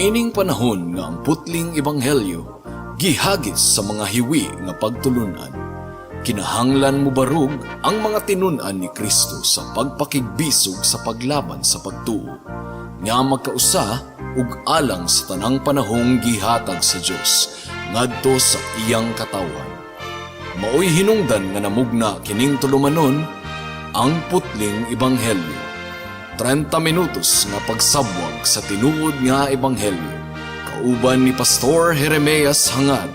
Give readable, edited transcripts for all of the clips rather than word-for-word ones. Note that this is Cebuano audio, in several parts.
Niining panahon nga ang putling ebanghelyo gihagis sa mga hiwi nga pagtulunan, kinahanglan mobarog ang mga tinun-an ni Kristo sa pagpakigbisog sa paglaban sa pagtuo nga magkausa ug alang sa tanang panahong gihatag sa Dios ngadto sa iyang katawhan. Maoy hinungdan nga namugna kining tulumanon, Ang Putling Ebanghelyo. 30 minutos nga pagsabwag sa tinuod nga ebanghelyo. Kauban ni Pastor Jeremias Hangad.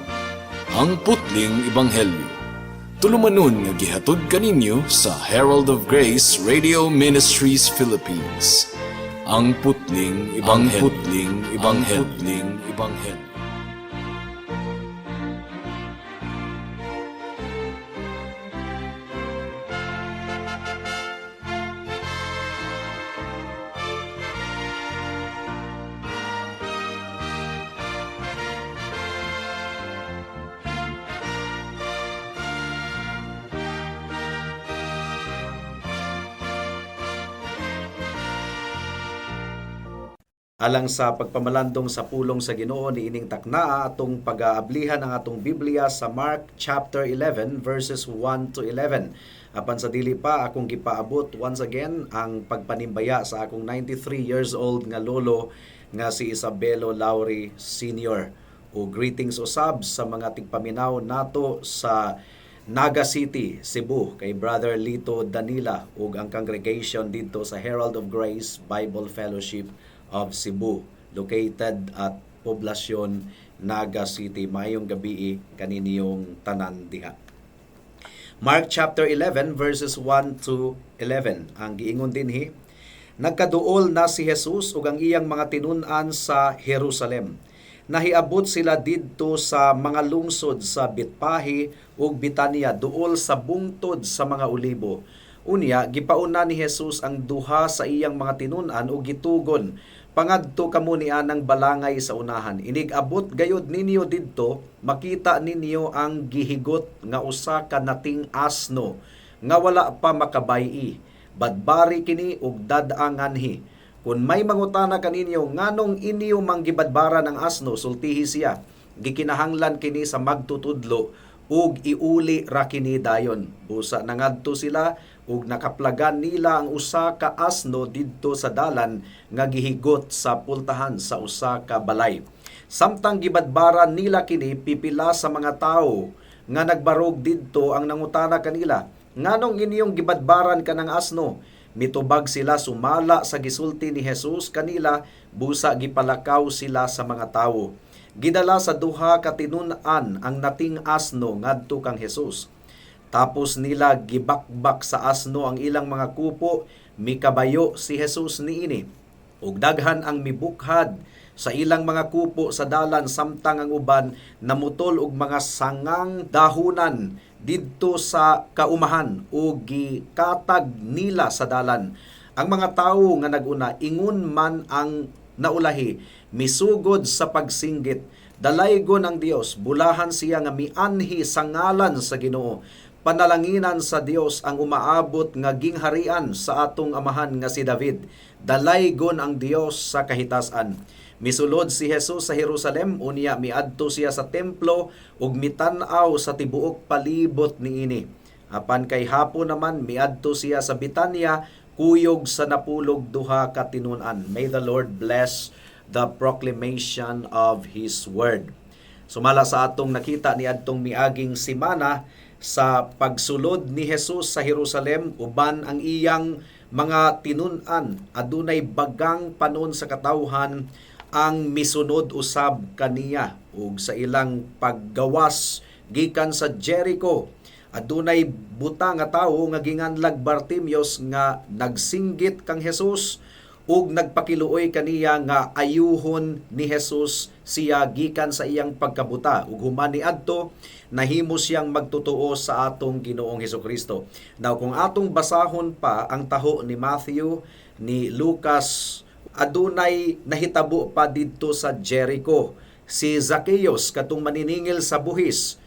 Ang Putling Ebanghelyo. Tulumanon nga gihatod kaninyo sa Herald of Grace Radio Ministries Philippines. Ang Putling Ebanghelyo. Ang Putling Ebanghelyo. Ang Putling Ebanghelyo. Alang sa pagpamalandong sa pulong sa Ginoo niining taknaa, atong pag-aablihan ang atong Biblia sa Mark chapter 11 verses 1 to 11. Apan sa dili pa, akong gipaabot once again ang pagpanimbaya sa akong 93 years old nga lolo nga si Isabelo Lauri Sr. O greetings usab sa mga tigpaminaw nato sa Naga City, Cebu, kay Brother Lito Danila ug ang congregation didto sa Herald of Grace Bible Fellowship of Cebu, located at Poblacion, Naga City. Maayong gabii kaniniyong tanan diha. Mark chapter 11 verses 1 to 11. Ang giingon dinhi, nagkaduol na si Jesus ug ang iyang mga tinun-an sa Jerusalem. Nahiabot sila didto sa mga lungsod sa Betpahe ug Bitania, duol sa bungtod sa mga Olibo. Unya gipauna ni Jesus ang duha sa iyang mga tinun-an ug gitugon, "Pangadto kamo ni anang balangay sa unahan. Inig-abot gayod ninyo didto, makita ninyo ang gihigot nga usa ka nating asno nga wala pa makabay-i. Badbari kini ug dad-a nganhi. Kung may mangutana kaninyo nganong inyo manggibadbaran ang asno, sultihi siya, 'Gikinahanglan kini sa magtutudlo ug iuli ra kini dayon.'" Busa nangadto sila ug nakaplagan nila ang usa ka asno didto sa dalan nga gihigot sa pultahan sa usa ka balay. Samtang gibadbaran nila kini, pipila sa mga tawo nga nagbarog didto ang nangutana kanila, "Nganong inyong gibadbaran kanang asno?" Mitubag sila sumala sa gisulti ni Jesus kanila, busa gipalakaw sila sa mga tawo. Gidala sa duha ka tinun-an ang nating asno ngadto kang Jesus. Tapos nila gibakbak sa asno ang ilang mga kupo, mikabayo si Jesus niini. Ug daghan ang mibukhad sa ilang mga kupo sa dalan, samtang ang uban namutol og mga sangang dahunan didto sa kaumahan ug gikatag nila sa dalan. Ang mga tawo nga naguna, ingon man ang naulahi, misugod sa pagsinggit, "Dalaygon ang Dios, bulahan siya nga mianhi sa ngalan sa Ginoo. Panalanginan sa Dios ang umaabot nga gingharian sa atong amahan nga si David. Dalaygon ang Dios sa kahitasan." Misulod si Jesus sa Jerusalem, unya miadto siya sa templo ug mitan-aw sa tibuok palibot niini. Apan kay hapon naman, miadto siya sa Bitanya kuyog sa 12 ka tinun-an. May the Lord bless the proclamation of His Word. Sumala sa atong nakita ni adtong miaging simana, sa pagsulod ni Jesus sa Jerusalem uban ang iyang mga tinun-an, adunay bagang panon sa katawhan ang misunod usab kaniya. Ug sa ilang paggawas gikan sa Jericho, adunay buta nga tawo nga ginganlag Bartimios nga nagsinggit kang Jesus ug nagpakiluoy kaniya nga ayuhon ni Jesus siya gikan sa iyang pagkabuta, ug human niadto nahimo siyang magtotoo sa atong Ginoong Hesukristo. Now, kung atong basahon pa ang taho ni Matthew, ni Lucas, adunay nahitabo pa didto sa Jericho. Si Zacchaeus, katong maniningil sa buhis,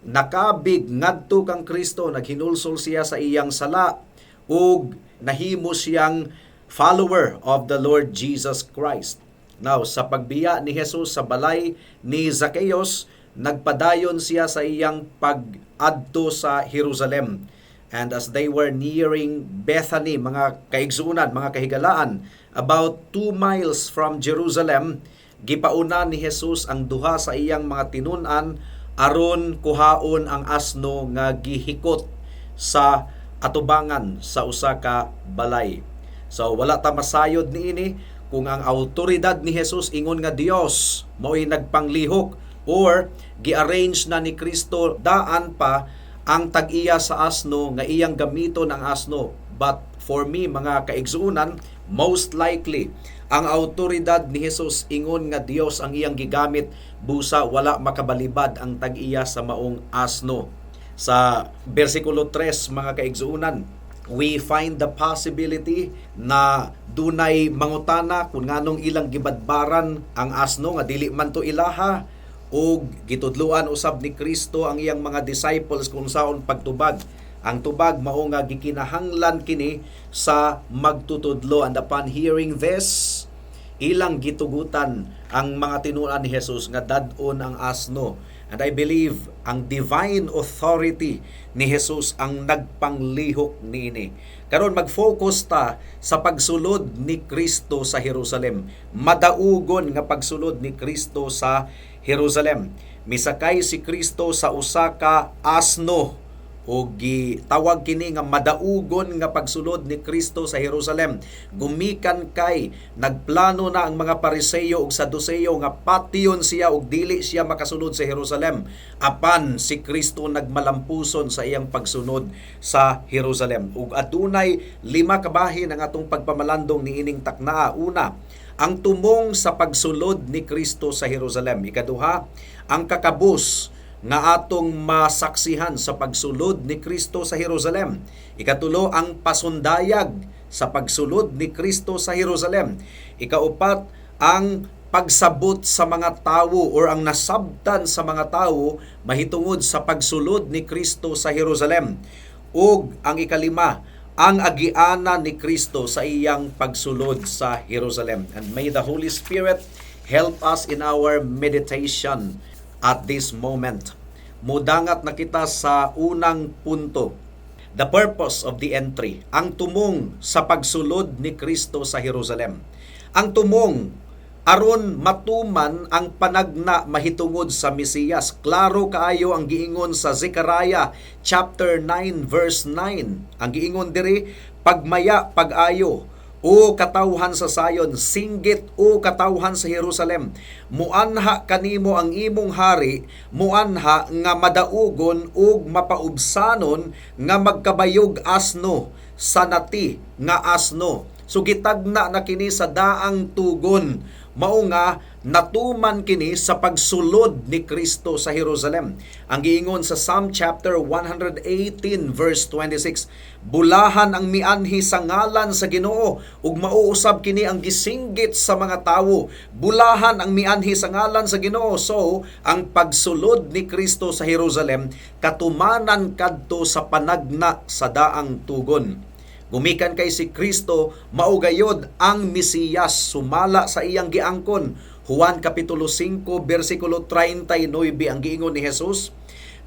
nakabig ngadto kang Kristo, naghinulsol siya sa iyang sala ug nahimo siyang follower of the Lord Jesus Christ. Now, sa pagbiya ni Jesus sa balay ni Zacchaeus, nagpadayon siya sa iyang pag-adto sa Jerusalem. And as they were nearing Bethany, mga kaigsuonan, mga kahigalaan, about 2 miles from Jerusalem, gipauna ni Jesus ang duha sa iyang mga tinun-an aron kuhaon ang asno nga gihikot sa atubangan sa usa ka balay. So wala ta masayod niini kung ang autoridad ni Jesus ingon nga Dios mao'y nagpanglihok or gi-arrange na ni Kristo daan pa ang tag-iya sa asno nga iyang gamiton ang asno. But for me, mga kaigsuonan, most likely ang autoridad ni Jesus ingon nga Dios ang iyang gigamit busa wala makabalibad ang tag-iya sa maong asno. Sa bersikulo 3, mga kaigsuonan, we find the possibility na dunay mangutana kung nganong ilang gibadbaran ang asno nga dili man to ilaha, ug gitudloan usab ni Kristo ang iyang mga disciples kung saon pagtubag. Ang tubag mao nga gikinahanglan kini sa magtutudlo. And upon hearing this, ilang gitugutan ang mga tinunan ni Jesus nga dad-on ang asno. And I believe ang divine authority ni Jesus ang nagpanglihok niini. Karon, mag-focus ta sa pagsulod ni Kristo sa Jerusalem. Madaugon nga pagsulod ni Kristo sa Jerusalem. Misakay si Kristo sa usa ka asno o gitawag kini nga madaugon nga pagsulod ni Kristo sa Jerusalem. Gumikan kay nagplano na ang mga Pariseo ug Saduseo nga patyon siya ug dili siya makasulod sa Jerusalem. Apan si Kristo nagmalampuson sa iyang pagsunod sa Jerusalem. Ug adunay lima ka bahin ang atong pagpamalandong niining taknaa. Una, ang tumong sa pagsulod ni Kristo sa Jerusalem. Ikaduha, ang kakabus nga atong masaksihan sa pagsulod ni Kristo sa Jerusalem. Ikatulo, ang pasundayag sa pagsulod ni Kristo sa Jerusalem. Ikaupat, ang pagsabot sa mga tawo or ang nasabtan sa mga tawo mahitungod sa pagsulod ni Kristo sa Jerusalem. Ug ang ikalima, ang agianan ni Kristo sa iyang pagsulod sa Jerusalem. And may the Holy Spirit help us in our meditation at this moment. Mudangat na kita sa unang punto. The purpose of the entry, ang tumong sa pagsulod ni Kristo sa Jerusalem. Ang tumong aron matuman ang panagna mahitungod sa Mesiyas. Klaro kaayo ang giingon sa Zechariah chapter 9 verse 9. Ang giingon diri, "Pagmaya pag-ayo, o katawhan sa Sayon, singgit, o katawhan sa Jerusalem. Muanha kanimo ang imong hari, muanha nga madaugon ug mapaubsanon nga magkabayog asno, sa nati nga asno." So gitagna na kini sa daang tugon. Mao nga natuman kini sa pagsulod ni Kristo sa Jerusalem. Ang giingon sa Psalm chapter 118 verse 26, "Bulahan ang mianhi sa ngalan sa Ginoo," ug mauusab kini ang gisinggit sa mga tawo. "Bulahan ang mianhi sa ngalan sa Ginoo." So, ang pagsulod ni Kristo sa Jerusalem katumanan kadto sa panagna sa daang tugon. Gumikan kay si Kristo mao gayod ang Mesiyas sumala sa iyang giangkon. Juan kapitulo 5 bersikulo 39, ang giingon ni Jesus,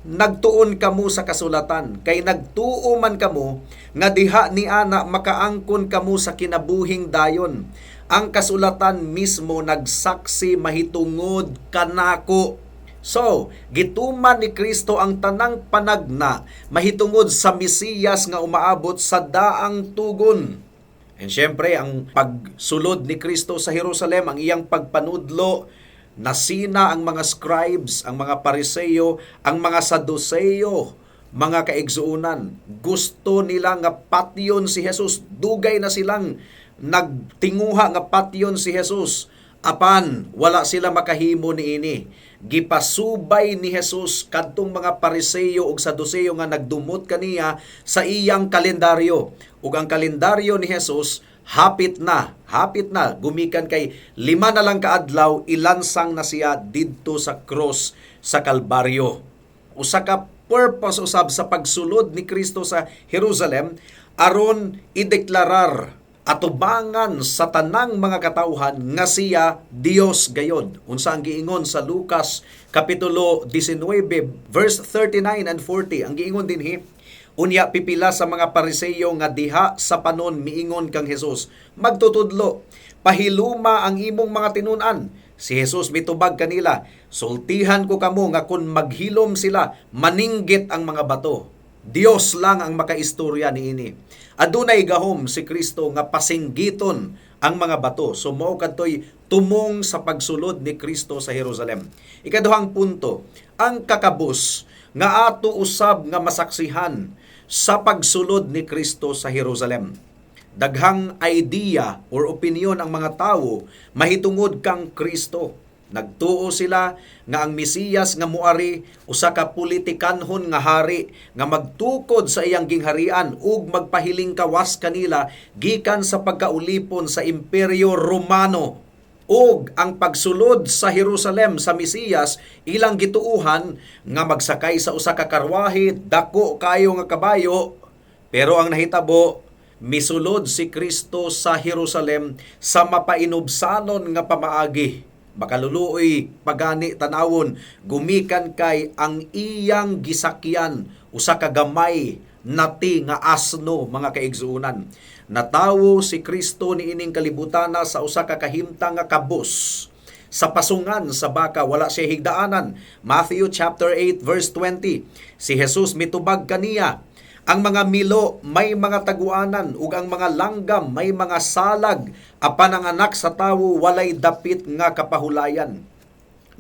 "Nagtuon kamo sa kasulatan kay nagtuo man kamo nga diha ni ana makaangkon kamo sa kinabuhing dayon. Ang kasulatan mismo nagsaksi mahitungod kanako." So, gituman ni Kristo ang tanang panagna mahitungod sa Mesiyas nga umaabot sa daang tugon. And syempre, ang pagsulod ni Kristo sa Jerusalem, ang iyang pagpanudlo, nasina ang mga scribes, ang mga Pariseo, ang mga Saduceo, mga kaigsuonan. Gusto nila nga patyon si Jesus. Dugay na silang nagtinguha nga patyon si Jesus. Apan wala sila makahimo niini. Gipasubay ni Jesus kadtong mga Pariseo ug Saduceo nga nagdumot kaniya sa iyang kalendaryo. Ug ang kalendaryo ni Jesus hapit na, hapit na gumikan kay 5 na lang kaadlaw ilansang na siya didto sa cross sa Kalbaryo. Usa ka purpose usab sa pagsulod ni Kristo sa Jerusalem aron ideklarar Atubangan sa tanang mga katawhan nga siya Dios gayod. Unsa ang giingon sa Lucas kapitulo 19 verse 39 and 40? Ang giingon dinhi, "Unya pipila sa mga Pariseyo nga diha sa panon miingon kang Jesus, 'Magtutudlo, pahiluma ang imong mga tinun-an.' Si Jesus mitubag kanila, 'Sultihan ko kamo nga kun maghilom sila, maninggit ang mga bato.'" Dios lang ang makaistorya niini. Adunay gahom si Kristo nga pasinggiton ang mga bato. So mao kadtoy tumong sa pagsulod ni Kristo sa Jerusalem. Ikaduhang punto, ang kakabus nga ato usab nga masaksihan sa pagsulod ni Kristo sa Jerusalem. Daghang idea or opinion ang mga tawo mahitungod kang Kristo. Nagtuo sila nga ang Mesiyas nga muari usa ka politikanhon nga hari nga magtukod sa iyang gingharian ug magpahiling kawas kanila gikan sa pagkaulipon sa Imperyo Romano. Ug ang pagsulod sa Jerusalem sa Mesiyas, ilang gituuhan nga magsakay sa usa ka karwahe, dako kayo nga kabayo. Pero ang nahitabo, misulod si Kristo sa Jerusalem sa mapainubsanon nga pamaagi. Makaluluoy pagani tanawon, gumikan kay ang iyang gisakyan usa ka gamay nati nga asno, mga kaigsuonan. Natawo si Kristo niining kalibutana sa usa ka kahimtang nga kabus, sa pasungan sa baka, wala siya higdaanan. Matthew chapter 8 verse 20. Si Jesus mitubag kaniya, "Ang mga milo may mga taguanan ug ang mga langgam may mga salag, apan ang Anak sa Tawo walay dapit nga kapahulayan."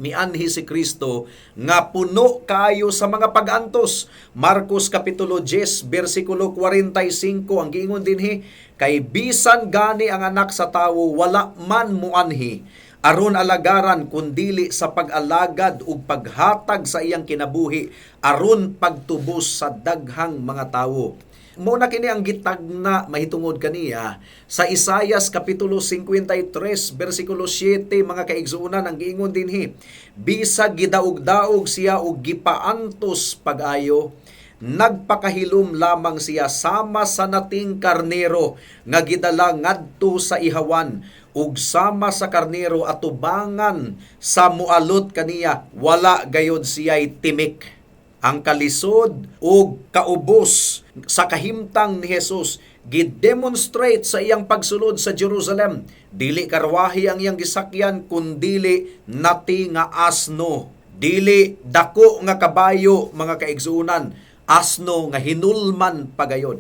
Mianhi si Kristo nga puno kaayo sa mga pag-antos. Marcos kapitulo 10 bersikulo 45, ang giingon dinhi, "Kay bisan gani ang Anak sa Tawo wala man muanhi aron alagaran kundili sa pag-alagad ug paghatag sa iyang kinabuhi aron pagtubos sa daghang mga tawo." Mao na kini ang gitagna mahitungod kaniya sa Isayas kapitulo 53 bersikulo 7, mga kaigsuonan. Ang giingon dinhi, "Bisag gidaog-daog siya ug gipaantos pag-ayo, nagpakahilom lamang siya sama sa nating karnero nga gidala ngadto sa ihawan, ug sama sa karnero atubangan sa mualot kaniya, wala gayod siya'y timik." Ang kalisod ug kaubos sa kahimtang ni Jesus gidemonstrate sa iyang pagsulod sa Jerusalem. Dili karwahe ang iyang gisakyan kundili nati nga asno. Dili dako nga kabayo, mga kaigsuonan, asno nga hinulman pagayon.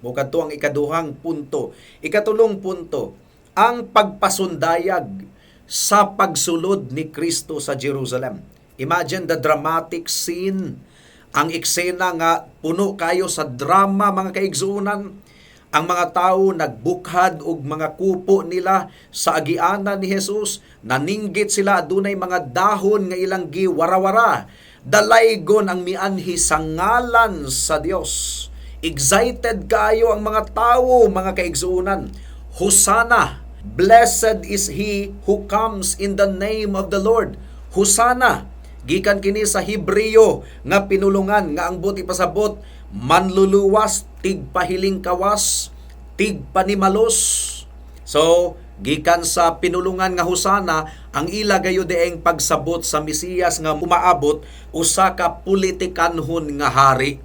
Mao kadto ang ikaduhang punto. Ikatulong punto, ang pagpasundayag sa pagsulod ni Kristo sa Jerusalem. Imagine the dramatic scene. Ang eksena nga puno kayo sa drama, mga kaigsuonan. Ang mga tao nagbukhad og mga kupo nila sa agianan ni Jesus. Naninggit sila, adunay mga dahon nga ilang giwarawara. "Dalaygon ang mianhi sa ngalan sa Dios." Excited kayo ang mga tao, mga kaigsuonan. "Hosana! Blessed is he who comes in the name of the Lord. Hosana!" Gikan kini sa Hebreo nga pinulungan nga ang buot ipasabot, manluluwas, tigpahiling kawas, tigpanimalos. So, gikan sa pinulungan nga Hosana, ang ila gayo dieng pagsabot sa Mesiyas nga umaabot usa ka politikanhon nga hari.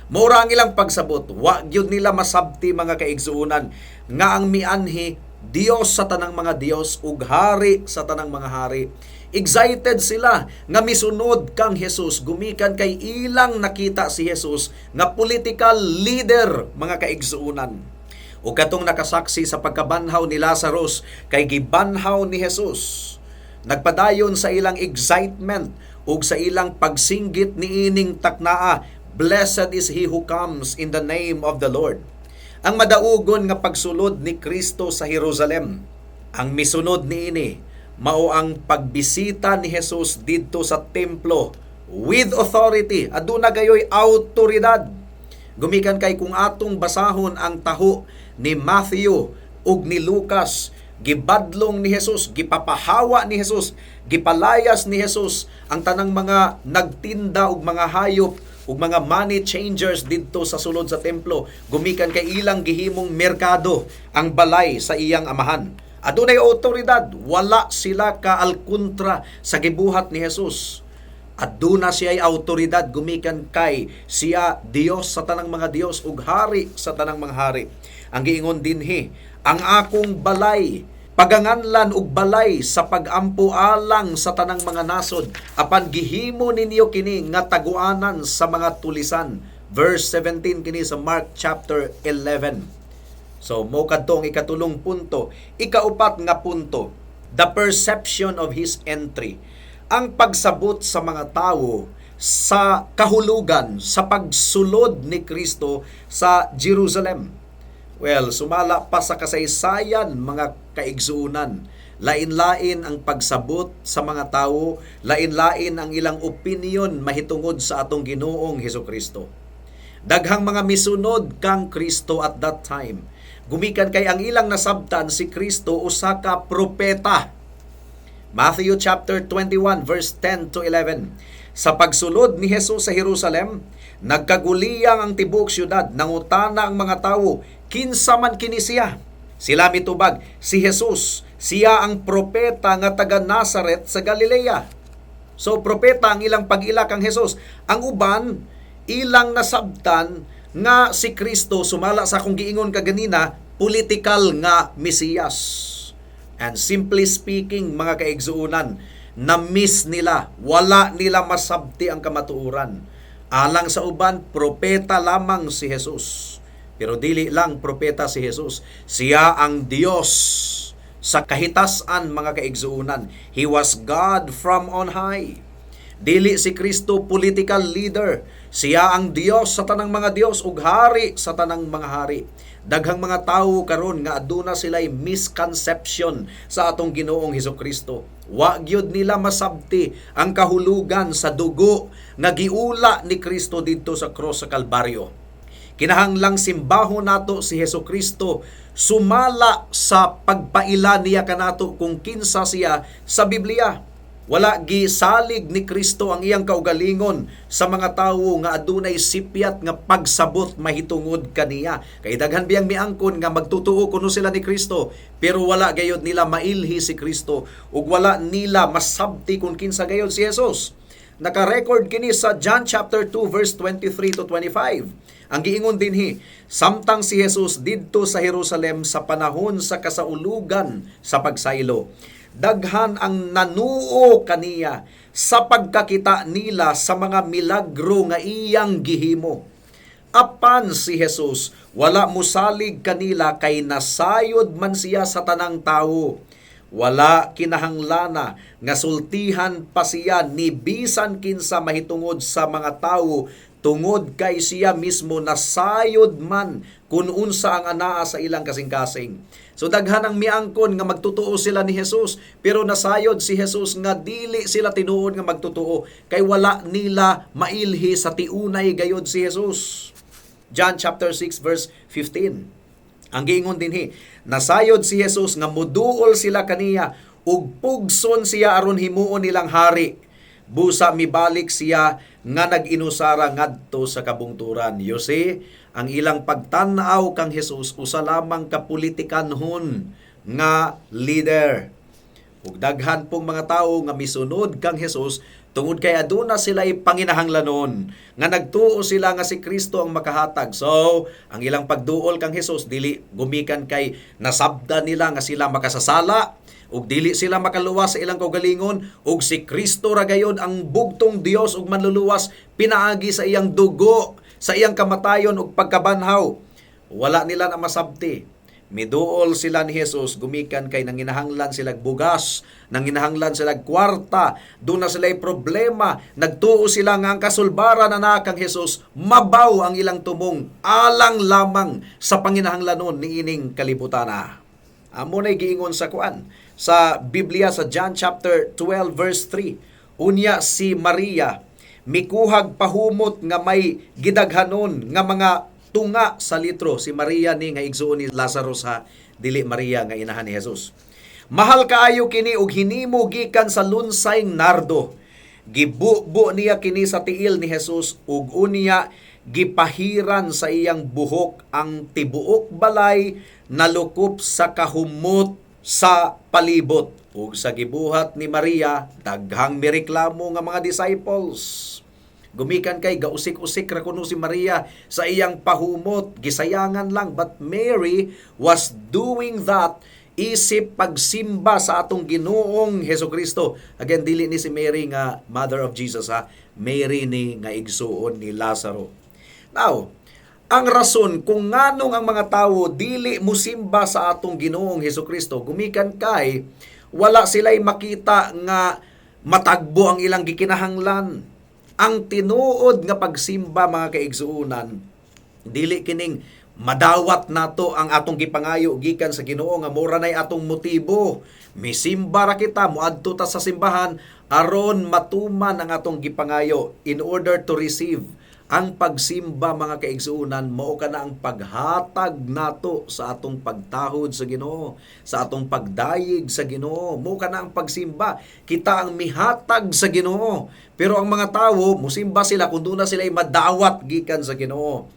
Mura ang ilang pagsabot, wa gyud nila masabti, mga kaigsuonan, nga ang mianhi Dios sa tanang mga Dios ug hari sa tanang mga hari. Excited sila nga misunod kang Jesus gumikan kay ilang nakita si Jesus nga political leader, mga kaigsuonan. Ug katong nakasaksi sa pagkabanhaw ni Lazarus kay gibanhaw ni Jesus. Nagpadayon sa ilang excitement ug sa ilang pagsinggit niining taknaa, "Blessed is he who comes in the name of the Lord." Ang madaugon nga pagsulod ni Kristo sa Jerusalem. Ang misunod niini mao ang pagbisita ni Jesus didto sa templo with authority. Aduna gayoy autoridad. Gumikan kay kung atong basahon ang taho ni Matthew ug ni Lucas, gibadlong ni Jesus, gipapahawa ni Jesus, gipalayas ni Jesus ang tanang mga nagtinda og mga hayop ug mga money changers didto sa sulod sa templo gumikan kay ilang gihimong merkado ang balay sa iyang amahan. Adunay awtoridad, wala sila kaalkontra sa gibuhat ni Jesus. Aduna siya'y awtoridad gumikan kay siya Dios sa tanang mga Dios ug hari sa tanang mga hari. Ang giingon dinhi, "Ang akong balay paganganlan og balay sa pagampo alang sa tanang mga nasod, apan gihimo ninyo kini nga taguanan sa mga tulisan." Verse 17 kini sa Mark chapter 11. So, mo kadto ang ikatulong punto. Ikaupat nga punto, the perception of his entry. Ang pagsabot sa mga tao sa kahulugan sa pagsulod ni Kristo sa Jerusalem. Well, sumala pa sa kasaysayan, mga kaigsuunan, lain-lain ang pagsabot sa mga tao, lain-lain ang ilang opinion mahitungod sa atong Ginoong Hesus Kristo. Daghang mga misunod kang Kristo at that time gumikan kay ang ilang nasabtan, si Kristo usa ka propeta. Matthew chapter 21 verse 10 to 11. Sa pagsulod ni Jesus sa Jerusalem, nagkaguliyang ang tibuok syudad, nangutana ang mga tawo, "Kinsa man kini siya?" Sila mitubag, "Si Jesus, siya ang propeta nga taga Nazaret sa Galilea." So propeta ang ilang pag-ila kang Jesus. Ang uban, ilang nasabtan nga si Kristo, sumala sa akong giingon kaganina, political nga Mesiyas. And simply speaking, mga kaigsuunan, na-miss nila, wala nila masabti ang kamatuoran. Alang sa uban, propeta lamang si Jesus. Pero dili lang propeta si Jesus. Siya ang Dios sa kahitasan, mga kaigsuunan. He was God from on high. Dili si Kristo political leader. Siya ang Dios sa tanang mga Dios ug hari sa tanang mga hari. Daghang mga tawo karon nga aduna sila'y misconception sa atong Ginoong Hesus Kristo. Wa gyud nila masabti ang kahulugan sa dugo nga giula ni Kristo didto sa cross sa Kalbaryo. Kinahanglang simbahon nato si Hesus Kristo sumala sa pagpaila niya kanato kung kinsa siya sa Biblia. Wala gisalig ni Kristo ang iyang kaugalingon sa mga tawo nga adunay sipyat nga pagsabot mahitungod kaniya. Kay daghan biyang miangkon nga magtutuo kuno sila ni Kristo, pero wala gayod nila mailhi si Kristo ug wala nila masabti kung kinsa gayod si Jesus. Naka-record kini sa John chapter 2 verse 23 to 25. Ang giingon dinhi, samtang si Jesus didto sa Jerusalem sa panahon sa kasaulugan sa pagsaylo, daghan ang nanuo kaniya sa pagkakita nila sa mga milagro nga iyang gihimo. Apan si Jesus wala musalig kanila kay nasayod man siya sa tanang tawo. Wala kinahanglana nga sultihan pa siya ni bisan kinsa mahitungod sa mga tawo tungod kay siya mismo nasayod man kung unsa ang anaa sa ilang kasing-kasing. So daghan ang miangkon nga magtutuo sila ni Jesus, pero nasayod si Jesus nga dili sila tinuod nga magtutuo kay wala nila mailhi sa tiunay gayod si Jesus. John chapter 6 verse 15. Ang giingon dinhi, nasayod si Jesus nga muduol sila kaniya ug pugson siya aron himuon nilang hari. Busa mibalik siya nga nag-inusara ngadto sa kabungturan. You see, ang ilang pagtan-aw kang Jesus usa lamang ka politikanhon nga leader. Ug daghan pong mga tawo nga misunod kang Jesus tungod kay aduna sila'y panginahanglanon nga nagtuo sila nga si Kristo ang makahatag. So, ang ilang pagduol kang Jesus dili gumikan kay nasabda nila nga sila makasasala ug dili sila makaluwas sa ilang kaugalingon, ug si Kristo ra gayod ang bugtong Dios ug manluluwas pinaagi sa iyang dugo, sa iyang kamatayon ug pagkabanhaw. Wala nila na masabti. Miduol sila ni Jesus gumikan kay nanginahanglan sila bugas, nanginahanglan sila kwarta, doon na sila'y problema, nagtuo sila nga ang kasulbaran na kang Jesus, mabaw ang ilang tumong alang lamang sa panginahanglanon niining kalibutana. Amo na'y giingon sa kuan sa Biblia sa John chapter 12 verse 3. Unya si Maria mikuhag pahumot nga may gidaghanon nga mga tunga sa litro. Si Maria ni nga igsuon ni Lazarus ha, dili Maria nga inahan ni Jesus. Mahal kaayo kini og hinimo gikan sa lunsay nardo. Gibubo niya kini sa tiil ni Jesus ug unya gipahiran sa iyang buhok. Ang tibuok balay nalukop sa kahumot sa palibot. Ug sa gibuhat ni Maria, daghang mireklamo nga mga disciples. Gumikan kay gausik-usik ra kuno si Maria sa iyang pahumot, gisayangan lang, but Mary was doing that isip pagsimba sa atong Ginoong Hesukristo. Again, dili ni si Mary nga mother of Jesus ha, Mary ni nga igsuon ni Lazaro. Now, ang rason kung nganong ang mga tawo dili musimba sa atong Ginoong Hesukristo, gumikan kay wala sila'y makita nga matagbo ang ilang gikinahanglan. Ang tinuod nga pagsimba, mga kaigsuonan, dili kining madawat nato ang atong gipangayo gikan sa Ginoo nga mura nay atong motibo. Misimba ra kita, moadto ta sa simbahan aron matuman ang atong gipangayo in order to receive. Ang pagsimba, mga kaigsuonan, mao kana ang paghatag nato sa atong pagtahod sa Ginoo, sa atong pagdayeg sa Ginoo. Mao kana ang pagsimba. Kita ang mihatag sa Ginoo. Pero ang mga tawo, musimba sila kung duna sila madawat gikan sa Ginoo.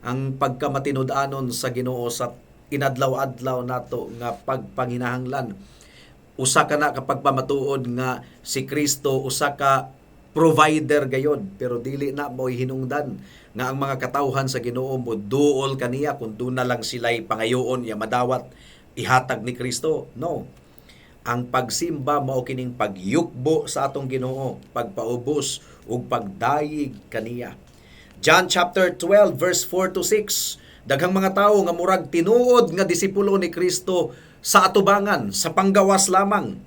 Ang pagkamatinud-anon sa Ginoo sa inadlaw-adlaw nato nga pagpanginahanglan, usa ka na kapag pamatuod nga si Kristo usa ka provider gayon, pero dili na mo'y hinungdan nga ang mga katawhan sa Ginoo mo duol kaniya kung duna lang sila'y pangayoon ya madawat ihatag ni Kristo. No. Ang pagsimba mao kining pagyukbo sa atong Ginoo, pagpaubos ug pagdayeg kaniya. John chapter 12 verse 4 to 6. Daghang mga tawo nga murag tinuod nga disipulo ni Kristo sa atubangan, sa panggawas lamang.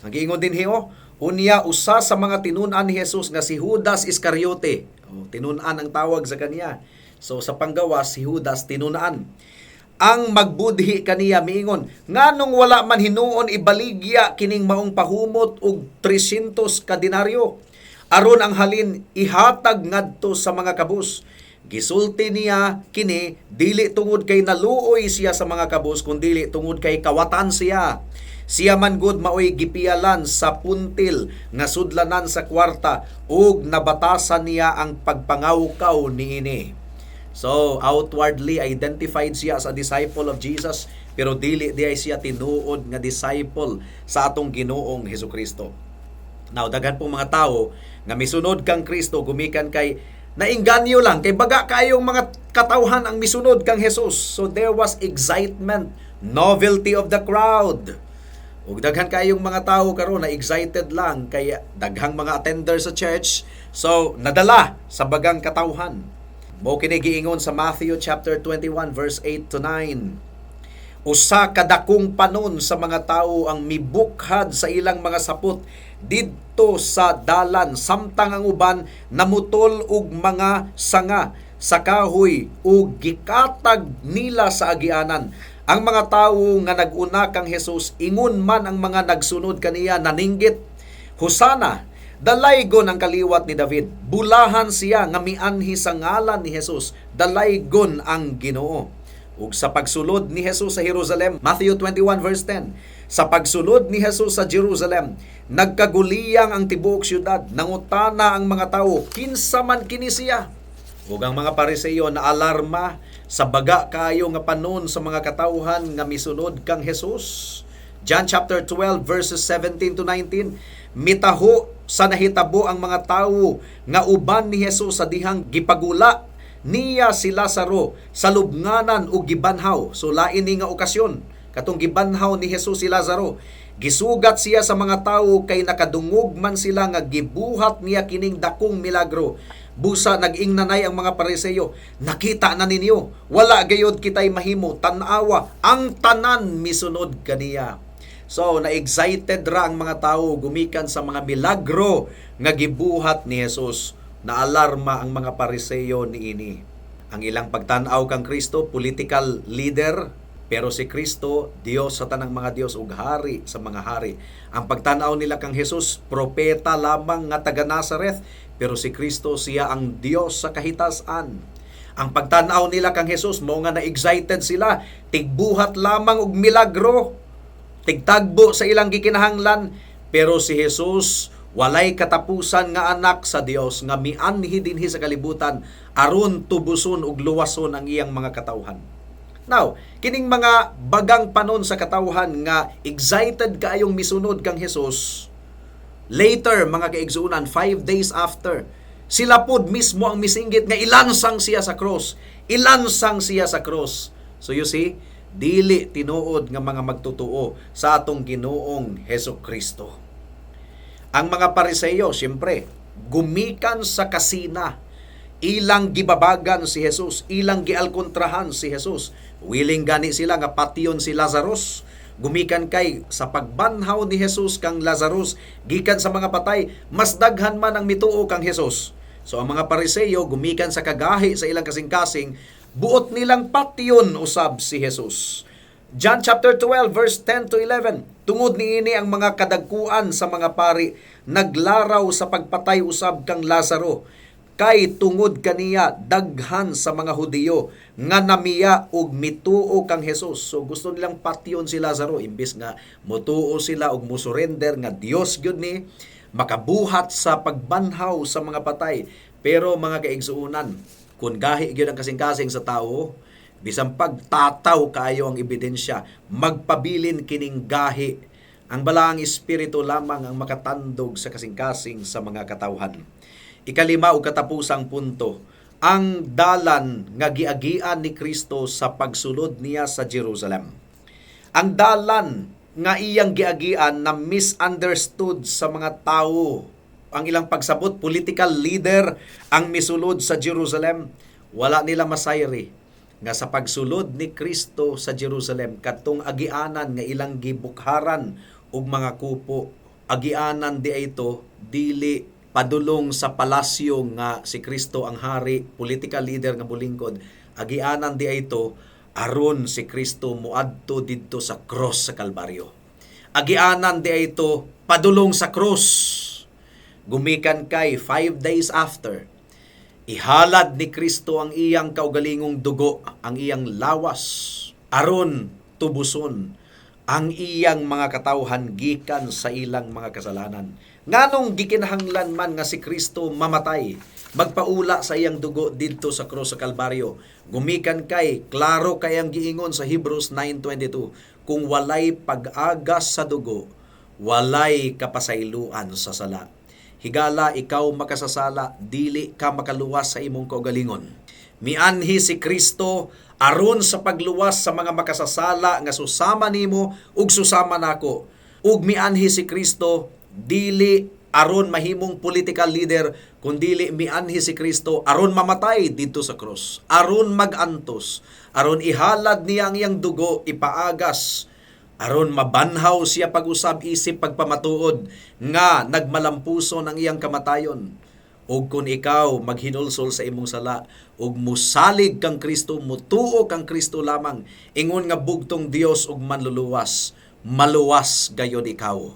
Ang giingon dinhi oh, unya usa sa mga tinun-an ni Jesus nga si Judas Iscariote. Oh, tinun-an ang tawag sa kaniya. So sa panggawas, si Judas tinun-an. Ang magbudhi kaniya miingon, nganong wala man hinuon ibaligya kining maong pahumot og 300 ka denaryo aron ang halin ihatag ngadto sa mga kabus? Gisulti niya kini dili tungod kay naluoy siya sa mga kabus, kundili tungod kay kawatan siya. Siya man gud maoy gipialan sa puntil nga sudlanan sa kwarta ug nabatasan niya ang pagpangawkaw niini. So, outwardly identified siya as a disciple of Jesus, pero dili diay siya tinuod nga disciple sa atong Ginoong Hesukristo. Now, daghan pong mga tao nga misunod kang Kristo gumikan kay nainganyo lang kay baga kayong mga katawhan ang misunod kang Jesus. So there was excitement, novelty of the crowd. Ug daghan kayong mga tao karon na excited lang kay daghang mga attender sa church. So nadala sa bagang katawhan. Mao kini giingon sa Matthew chapter 21 verse 8 to 9. Usa ka dakong panon sa mga tawo ang mibukhad sa ilang mga sapot didto sa dalan, samtang ang uban namutol og mga sanga sa kahoy ug gikatag nila sa agianan. Ang mga tawo nga nag-una kang Jesus ingon man ang mga nagsunod kaniya naninggit, "Hosana! Dalaygon ang kaliwat ni David. Bulahan siya nga mianhi sa ngalan ni Jesus. Dalaygon ang Ginoo." Ug sa pagsulod ni Jesus sa Jerusalem, Matthew 21 verse 10, sa pagsulod ni Jesus sa Jerusalem, nagkaguliyang ang tibuok syudad, nangutana ang mga tawo, "Kinsa man kini siya?" Ug ang mga Pariseo na alarma sa baga kaayo nga panon sa mga katawhan nga misunod kang Jesus. John chapter 12 verses 17 to 19, mitaho sa nahitabo ang mga tawo nga uban ni Jesus sa dihang gipagula niya si Lazaro sa lubnganan ug gibanhaw. So lain ni nga okasyon katong gibanhaw ni Jesus si Lazaro. Gisugat siya sa mga tawo kay nakadungog man sila nga gibuhat niya kining dakong milagro. Busa nag-ingnanay ang mga Pariseo, "Nakita na ninyo, wala gayod kitay mahimo, tan-awa, ang tanan misunod kaniya." So na-excited ra ang mga tawo gumikan sa mga milagro nga gibuhat ni Jesus. Naalarma ang mga Pariseo niini. Ang ilang pagtan-aw kang Kristo, political leader, pero si Kristo, Dios sa tanang mga Dios ug hari sa mga hari. Ang pagtan-aw nila kang Jesus, propeta lamang nga taga Nazareth, pero si Kristo, siya ang Dios sa kahitasan. Ang pagtan-aw nila kang Jesus, mao nga na-excited sila, tigbuhat lamang og milagro, tigtagbo sa ilang gikinahanglan, pero si Jesus Walay katapusan nga anak sa Dios nga mianhi dinhi sa kalibutan aron tubuson ug luwason ang iyang mga katawhan. Now, kining mga bagang panon sa katawhan nga excited kaayong misunod kang Jesus, later, mga kaigsuonan, 5 days after, sila pod mismo ang misinggit nga ilansang siya sa cross. Ilansang siya sa cross. So you see, dili tinuod nga mga magtotoo sa atong Ginoong Heso Kristo. Ang mga Pariseyo, siyempre, gumikan sa kasina, ilang gibabagan si Jesus, ilang gialkontrahan si Jesus. Willing gani sila nga patyon si Lazarus. Gumikan kay sa pagbanhaw ni Jesus kang Lazarus gikan sa mga patay, mas daghan man ang mituo kang Jesus. So ang mga Pariseyo, gumikan sa kagahi sa ilang kasing-kasing, buot nilang patyon usab si Jesus. John chapter 12 verse 10 to 11. Tungod niini, ang mga kadagkuan sa mga pari naglaraw sa pagpatay usab kang Lazaro, kay tungod kaniya daghan sa mga Hudiyo nga namiya og mituo kang Jesus. So gusto nilang patyon si Lazaro imbis nga motuo sila og mosurrender nga Dios gyud ni makabuhat sa pagbanhaw sa mga patay. Pero, mga kaigsuonan, kung gahi gyud ang kasing-kasing sa tao, bisan pagtataw kaayo ang ebidensya, magpabilin kining gahi. Ang Balaang Espiritu lamang ang makatandog sa kasing-kasing sa mga katawhan. Ikalima ug katapusang punto, ang dalan nga giagian ni Kristo sa pagsulod niya sa Jerusalem. Ang dalan nga iyang giagian na misunderstood sa mga tao. Ang ilang pagsabot, political leader ang misulod sa Jerusalem. Wala nila masayri nga sa pagsulod ni Kristo sa Jerusalem, kadtong agianan nga ilang gibukharan og mga kupo, agianan diay ito dili padulong sa palasyo nga si Kristo ang hari, political leader nga mulingkod. Agianan diay ito aron si Kristo muadto didto sa cross sa Kalbaryo. Agianan diay ito padulong sa cross. Gumikan kay 5 days after, ihalad ni Kristo ang iyang kaugalingong dugo, ang iyang lawas, aron tubuson ang iyang mga katawhan gikan sa ilang mga kasalanan. Nganong gikinahanglan man nga si Kristo mamatay, magpaula sa iyang dugo didto sa krus sa Kalbaryo? Gumikan kay klaro kay ang giingon sa Hebrews 9:22, kung walay pag-agas sa dugo, walay kapasayloan sa sala. Higala ikaw makasasala, dili ka makaluwas sa imong kaugalingon. Mianhi si Kristo aron sa pagluwas sa mga makasasala nga susama nimo ug susama nako. Ug mianhi si Kristo dili aron mahimong political leader, kundili mianhi si Kristo aron mamatay didto sa krus, aron magantos, aron ihalad niya ang iyang dugo, ipaagas aron mabanhaw siya pag-usab isip pagpamatuod nga nagmalampuson ang iyang kamatayon. Ug kung ikaw maghinulsol sa imong sala ug musalig kang Kristo, mutuo kang Kristo lamang ingon nga bugtong Dios ug manluluwas, maluwas gayon ikaw.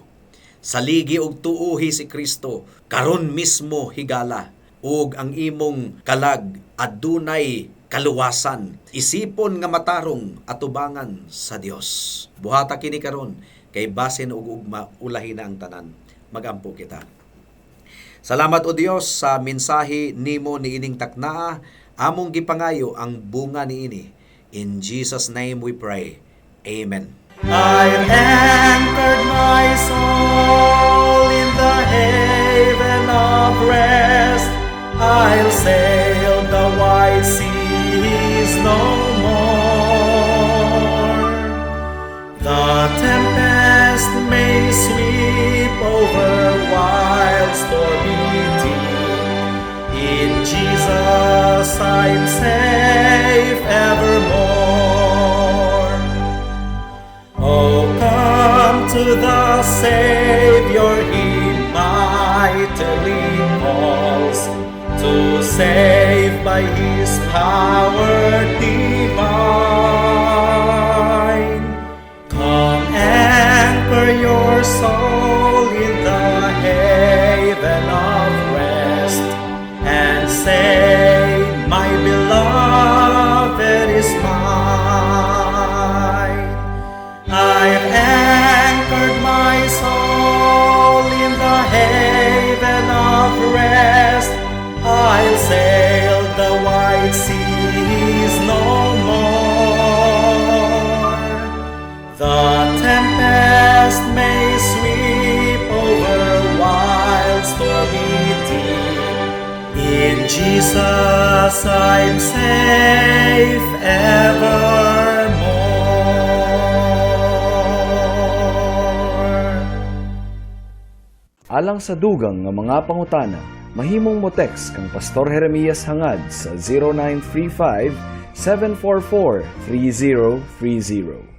Saligi og tuuhi si Kristo karon mismo, higala, ug ang imong kalag adunay kaluwasan. Isipon nga matarong atubangan sa Dios. Buhata kini karon kay basin og ugma ulahi na ang tanan. Magampo kita. Salamat, O Dios, sa mensahe nimo niining taknaa. Among gipangayo ang bunga niini. In Jesus' name we pray. Amen. I've anchored my soul in the haven of rest. I'll sail the wide seas no more. The tempest may sweep over wild stormy deep. In Jesus I'm safe evermore. Oh, come to the Savior, He mightily calls to save by His power divine. Come, anchor your soul in the haven of rest and say, "My beloved is mine." I've anchored my soul in the haven With Jesus I'm safe evermore. Alang sa dugang nga mga pangutana, mahimong mo text kang Pastor Jeremias Hangad sa 0935 744 3030.